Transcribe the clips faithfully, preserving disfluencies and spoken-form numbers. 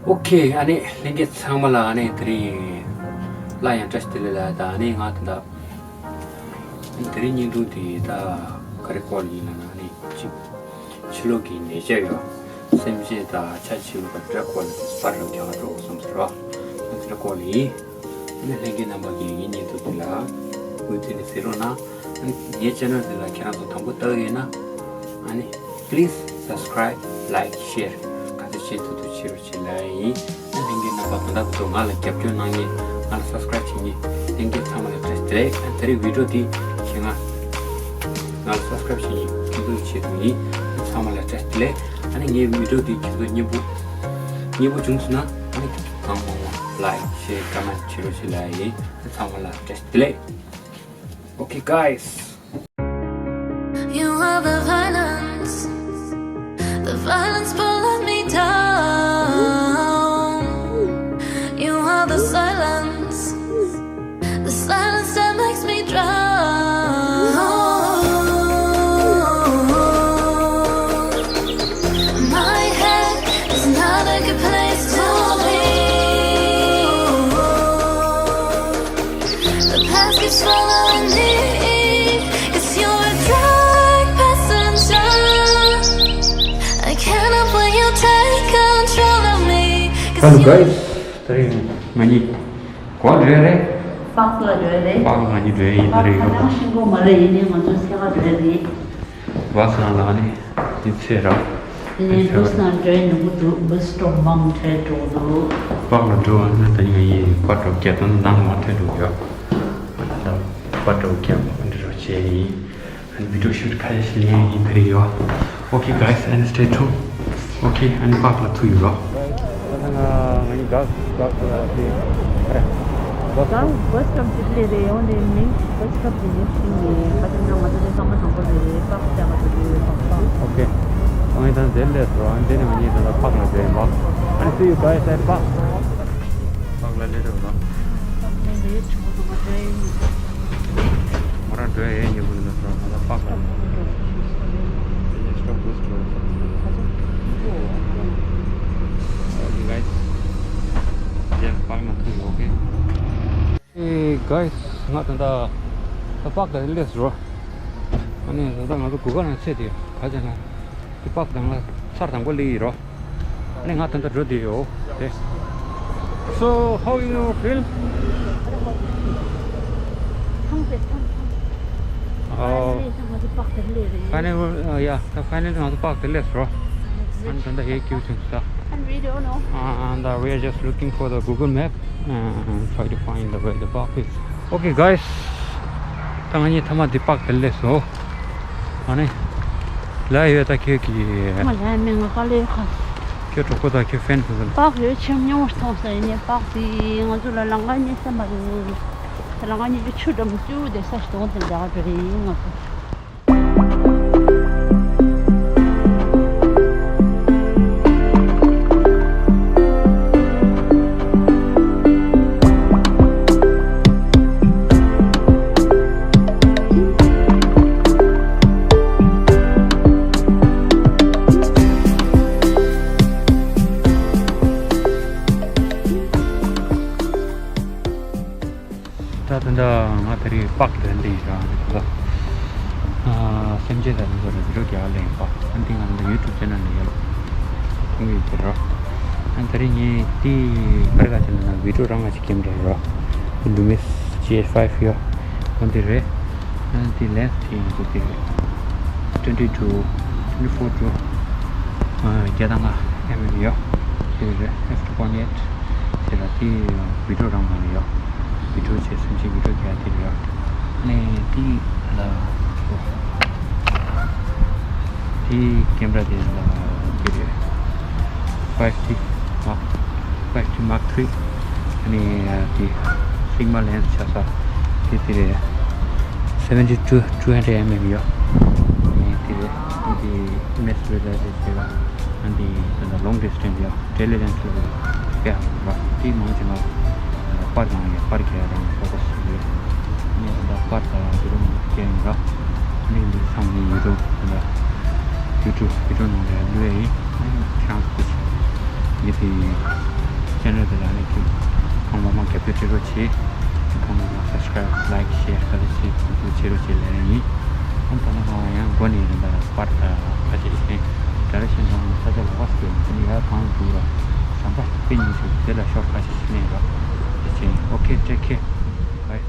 ཨོ་ཁེ། ཨ་ནི་ལྷན་རྒྱས་ཚང་མ་ལ་ཨ་ནི་དེ་རིང་སླར་ཡང་བཀྲ་ཤིས་བདེ་ལེགས་ལ། ད་ཨ་ནི་ང་ད་ལྟ་དེ་རིང་བརྙན་ཐུང་དེ་ད་ག་རེ་སྐོར་ལ་ཡིན་ལབ་ན། ཨ་ནི་ཕྱི་ཕྱི་ལོགས་ཀྱི་ནད་བཅོས་ཡོད། སེམས་ཅན་དང་ཆ་ཆེ་བའི་བར་སྐོར་ལ་པར་རུ་རྒྱག་འགྲོ་བསམ་ཟེར་བ། ཨ་དེ་འདྲ་སྐོར་ལ་ཡིན། ཨ་ནི་ལྷན་རྒྱས་རྣམ་པ་གིས་ངའི་བརྙན་ཐུང་དེ་ལ་མུ་མཐུད་ནས་གཟིགས་རོགས་གནང་། ཨ་ནི་ངའི་channel དེ་ལ་ཁྱེད་རང་ཚོ་དང་པོ་ལྟ་གི་ཡིན་ན། ཨ་ནི་please subscribe, like, share ག་ཚོད་བྱེད་ཐུབ་ཐུབ་བྱེད་རོགས་བྱེད་ལབ་ཡིན། ཨ་ནི་ལྷན་རྒྱས་རྣམ་པ་ད་ལྟ་བར་དུ་ང་ལ་རྒྱབ་སྐྱོར་གནང་མཁན། ང་ལ་subscribe བྱེད་མཁན་ལྷན་རྒྱས་ཚང་མ་ལ་བཀྲ་ཤིས་བདེ་ལེགས། ཨ་ནི་དེ་རིང་video དེ་ཞེ་ང་ང་ལ་subscribe བྱེད་མཁན་ཁྱེད་ཚོའི་ཆེད་དུ་ཡིན། ཨ་ནི་ཚང་མ་ལ་བཀྲ་ཤིས་བདེ་ལེགས། ཨ་ནི་ངའི་video དེ་ཁྱེད་ཚོ་སྙན་པོ་སྙན་པོ་བྱུང་སོང་ན། ཨ་ནི་གང་མང་མང་like, share, comment བྱེད་རོགས་བྱེད་ལབ་ཡིན། ཨ་ནི་ཚང་མ་ལ་བཀྲ་ཤིས་བདེ་ལེགས། Okay, guys. You are the violence, the violence pulling me down. You are the silence, the silence that makes me drown. My head is not a good place to be. The past keeps following me. It's your drag passenger. I can't help when you take control of me. Hello guys. དེ་རིང་ང་གཉིས་ག་པར་འགྲོ་ཡ་རེད། པཱག་ལ་འགྲོ་ཡ་རེད། པཱག་ལ་ང་གཉིས་འགྲོ་ཡ་ཡིན། དེ་རིང་པཱག་ཁ་ནང་ཤིང་སྒོ་མ་རེད། ཡིན་ནའི་ང་ཚོ་ཕྱེད་ཀ་འགྲོ་ཡ་རེད། བཱས་ནང་ལ་ནི་དེ་ཚེ་ར། དེ་ནས་བཱས་ནང་འགྲོ་ཡ་ནོར་གྱི་འདུག་བཱས་སི་སི་ཊོབ་མང་ཐལ་འགྲོ་གི་འདུག་པཱག་ལ་འགྲོ་བ་ནི་ད་ཡིན་ཡིན། པཱག་ལ་འགྲོ་རྒྱ་དང་ནང་མ་ཐལ་འགྲོ་གི་ཡོད། ད་པཱག་ལ་འགྲོ་རྒྱ་མ་འགྲོ་བྱས་ཡིན། And video shoot ཁ་ཤས་ཤིག་ལེན་ཡིན། དེ་རིང་ཡོད། Okay guys, and stay tuned. Okay, and པཱག་ལ་ཐུག་ཡོད་རོགས། ད་ང་ང་གཉིས་ག་ག་ག་ག་རེད། ག་རེ། བཱས་སི་ཊོབ། བཱས་སི་ཊོབ་ཅིག་སླེབས་རེད། འོ་དེ་མིང་བཱས་སི་ཊོབ་ཅིག་ནས་ཤིང་ནས་ཁ་ཆེམས་ནང་ང་ཚོ་དེ་ཚང་མ་དང་པོ་རེད། རེད་པཱག་ལ་ང་ཚོ་དེ་པཱག་པཱག Okay. ང་གཉིས་ད་དེར་སླེབས་སོང་། ཨ་ནི་དེ་ནས་ང་གཉིས་ད་ལྟ་པཱག་ལ་འགྲོ་ཡིན་པ། ཨ་ནི་see you guys at པཱག་པཱག་ལ་སླེབས་རོགས། མོ་རང་འགྲོ་ཡས་ཉེ་པོ་ཡིན་ན་སོང་། ང་ལ་པཱག་ལ་ཡིན། དེ་ནས་སི་ཊོབ་བཱས་སི་འགྲོ། Okay guys. དེ་པཱག་ལ་ཐུག་ཡོད། Okay. Hey guys, ང་ད་ལྟ་ད་པཱག་ལ་སླེབས་སོང་། ཨ་ནི་ད་ལྟ་ང་ཚོ་གུར་དཀར་ནང་ཚད་དེ་ག་ཅེ་ན། དེ་པཱག་དང་ང་ཚར་དང་པོ་སླེབས་ཡིན་རོགས། ཨ་ནི་ང་ད་ལྟ་འགྲོ་བསྡད་ཡོད་དེ། So how you feel? ཐང་པེ་ཐང་ཐང་། Oh. Finally, ང་ཚོ་པཱག་དེར་སླེབས་རེད། Finally, uh, yeah, the finally ང་ཚོ་པཱག་དེར་སླེབས་སོང་། ཨ་ནི་ད་ལྟ་ཡས་ཀྱི་ཡོད་ཚུན་ད། And video, no? Uh, and uh, we are just looking for the Google Map and try to find the way the park is. Okay guys, ད་ང་གཉིས་མཐའ་མ་དེ་པཱག་དེར་སླེབས་སོང་། ཨ་ནི་ལ་ཡོད་ད་ཁྱོད་ཀྱི། ང་ལ་མི་ང་དཀའ་ལས་ཁག་ཁྱོད་གྲོགས་པོ་དང་ཁྱོད་ཕན་ཚུན་ཚོ། པཱག་ཡོད་ཆེམ་ཉུང་བར་མཐོང་ས་ཡིན་ནས། པཱག་དེ་ང་ཚོ་ལ་ལམ་ཁ་རྙེད་ས་མ་རེད། ད་ལམ་ཁ་རྙེད་རྒྱུ་ཆུ་འགྲམ་བཅུ་དེ་ས་ཞིག་དོང་དེ་འདྲ་ག་འགྲོ་རེད་ཡིན་ང་ཚོ། ད་ད་ལྟ་ང་དེ་རིང་པཱག་ལ་སླེབས་ཡིན་ར། ཨ་ནི་ད་ལྟ་ཨ་སེམས་ཅན་དང་འདི་ཚོ་ལ་བི་ཌིའོ་རྒྱག་ལེན་པ། ཨ་འདི་ང་ད་ལྟ་ཡུ་ཊུབ་ཅེ་ནལ་ལ་ཡོད་ལ་མཐོང་གི་ཡོད་ཀྱི་ར། ཨ་དེ་རིང་ངས་དེ་ག་རེ་ག་ཅེ་ལབ་ན་བི་ཌིའོ་རང་ང་ཅིག་ཀེམ་ར་ཡོད་ར། ལུ་མིས་ཇི་ཨེཆ་ཕའིབ་ཡོད། ཨ་འདི་རེད། ཨ་འདི་ལེན་སི་དེ་ཡིན་འདུག་དེ་རེད། ཊུ་ཝེན་ཊི་ཊུ། ཊུ་ཝེན་ཊི་ཕོར་ཊུ། ཨ་བརྒྱ་དང་ལྔ་ཨེམ་ཨེམ་ཡོད། དེ་རེད། ཨེཕ་ཊུ་པོ་ཡིན་ཡེཊ། དེ་ལ་དེ་བི་ཌིའོ་རང་ང་ལ་ཡོད། བི་ཌིའོ་བྱས་སེམས་ཅན་བི་ཌིའོ་རྒྱག་དེ་རེད། ཨ་ནི་དེ་ལ་དེ་ཀེམ་ར་དེ་ལ་དེ་རེད། ཕའིབ་ཇི་མཱག་ཕའིབ་ཇི་མཱག་ཐི་རི། ཨ་ནི་དེ་སིག་མ་ལེན་སི་ཆ་ས་དེ་དེ་རེད། སེ་ཝེན་ཊི་ཊུ། ཊུ་ཧན་ཌེཌ་ཨེམ་ཨེམ་ཡོད། ཨ་ནི་དེ་རེད། ཨ་ནི་དེ་མེ་སི་རེ་ཌ་དེ་དེ་ལ། ཨ་ནི་དེ་ད་ལོང་ཌི་སི་ཊེན་སི་ཡོད། ཊེ་ལི་ལེན་སི་ལ་ཡོད། ཀེ་ཧ་ར་དེ་མང་ཆེ་ན་པར་ནང་ཡོད། པར་གྱི་རང་ཕོ་ཀ་སི་ཡོད། ཨ་ནི་ད་པར་དང་བི་ཌིའོ་མང་ཆེ་ཡིན་ར། ཨ་ནི་འདི་ཚང་མ་ཡུ་ཊུབ་ད་ཡུ་ཊུབ་བི་ཌིའོ་ནང་ལ་བླུགས་ཡ་ཡིན། ཨ་ནི་ཁྱེད་རང་ཚོ་ངས་དེ་ ཆེ་ནོ་དེ་ལ་ནི་ཁྱེད་ཚང་མ་མ་རྒྱབ་སྐྱོར་བྱེད་རོགས་བྱེད། ཚང་མ་མ་subscribe, like, share ག་ལེ་བྱེད། ཚང་མ་བྱེད་རོགས་བྱེད་ལབ་ཡ་ཡིན། ཨ་ད་ལ་ང་ཡང་འགོ་ནས་རིམ་པ་ར་པར་ཁ་ཅིག་རེད། ད་རེ་བཞིན་ཚང་མ་ས་ཆ་ལ་བ་སུ་ཡོང་དེ་ནི་ཡར་གང་འདུག་ར། ཟམ་པ་དཔེ་ཉུང་ཤོས་དེ་ལ་ཤོག་ཁ་ཅིག་ནས་ར། དེ་བྱེད། Okay, take care. Bye.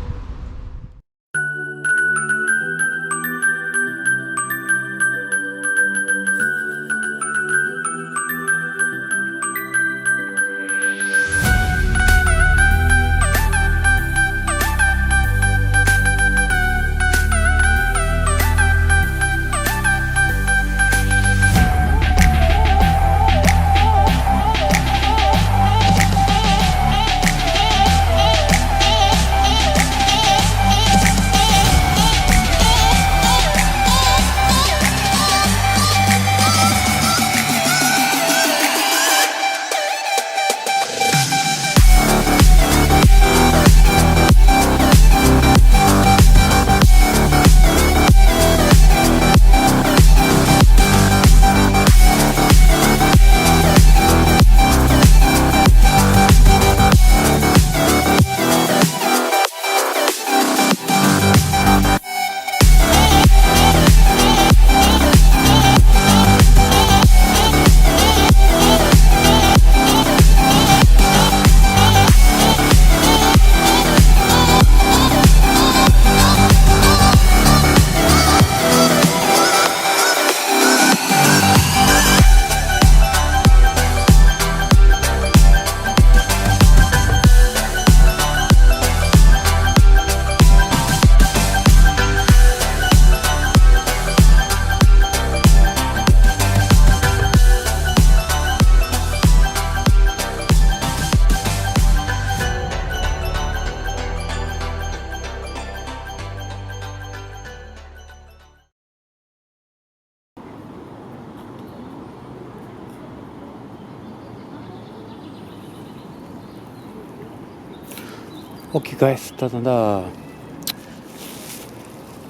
Okay, guys, ད་ད་ད་ད་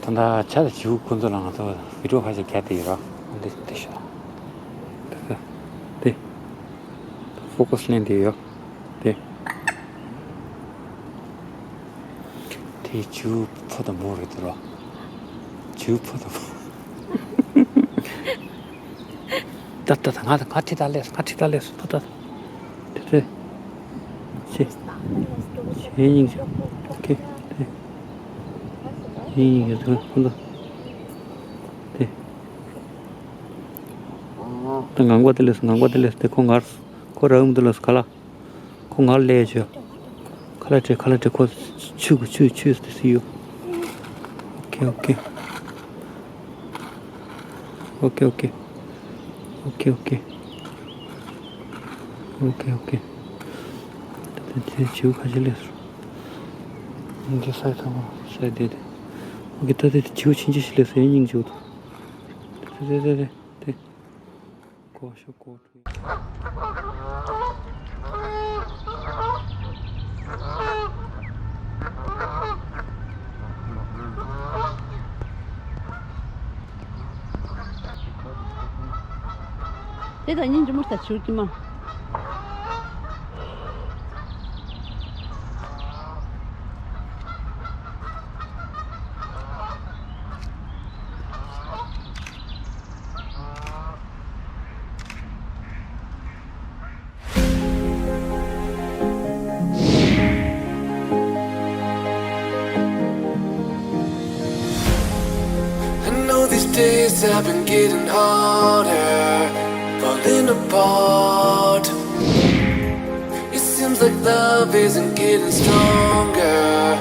ད་ཇ་དང་བྱིའུ་ཁོ་ཚོ་ལ་ང་ཚོ་བི་ཌི་ཡོ་ཁ་ཤས་རྒྱག་བསྡད་ཡོད་ར། འདི་འདི་ཤོག་ད་ད་འདི་ཕོ་ཀ་སི་ལེན་བསྡད་ཡོད། དེ། དེ་བྱིའུ་ཕོ་དང་མོ་རེད་དེ་རོ། བྱིའུ་ཕོ་དང་མོ། ད་ད་ད་ང་ད་ང་ཁྲིད་ད་ལས་ང་ཁྲིད་ད་ལས་སོ་ད་ད། དེ་དེ། ཤེ། ཤེ་སྙིང་རྗེ། ཨོ་ཁེ། དེ། ཤེ་སྙིང་རྗེ་དེ་ཁོ་ད། དེ། ད་ངང་པ་དེ་ལས་སོ་ངང་པ་དེ་ལས་སོ་དེ་ཁོ་ངར་སོ་ཁོ་ར་འུམ་དེ་ལས་སོ་ག་ལ། ཁོ་ང་ལ་ལས་བྱོས། ཁ་ལག་སྤྲད་ཁ་ལག་སྤྲད་ཁོ་ཆུ་གི་ཆུ་ཆུ་དེ་སུ་ཡོད། ཨོ་ཁེ་ཨོ་ཁེ། ཨོ་ཁེ་ཨོ་ཁེ། ཨོ་ཁེ་ཨོ་ཁེ། ཨོ་ཁེ་ཨོ་ཁེ། ད་དེ་དེ་བྱིའུ་ཁ་ཤས་སླེབས་སོང་། འདི་སའི་ཐང་སའི་དེ་དེ། ཨོ་ཁེ་ད་དེ་དེ་བྱིའུ་ཆུང་ཆུང་ཞིག་སླེབས་སོང་ཡིན་སྙིང་རྗེ་པོ་འདུག་དེ་དེ་དེ་དེ་དེ། གོ་ཤོ་གོ་ཁྲུ། དེ་ད་ཉིན་རྒྱུན་མར་ད་བྱིའུ་ཀྱི་མ། I know these days have been getting harder, falling apart. It seems like love isn't getting stronger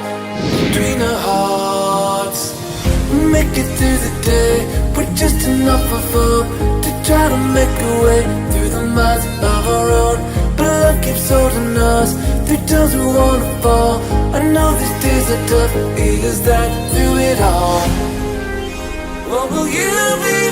between our hearts. We make it through the day with just enough of hope to try to make a way through the miles of our road. But love keeps holding us through times we wanna fall. I know these days are tough, it is that through it all. What will you be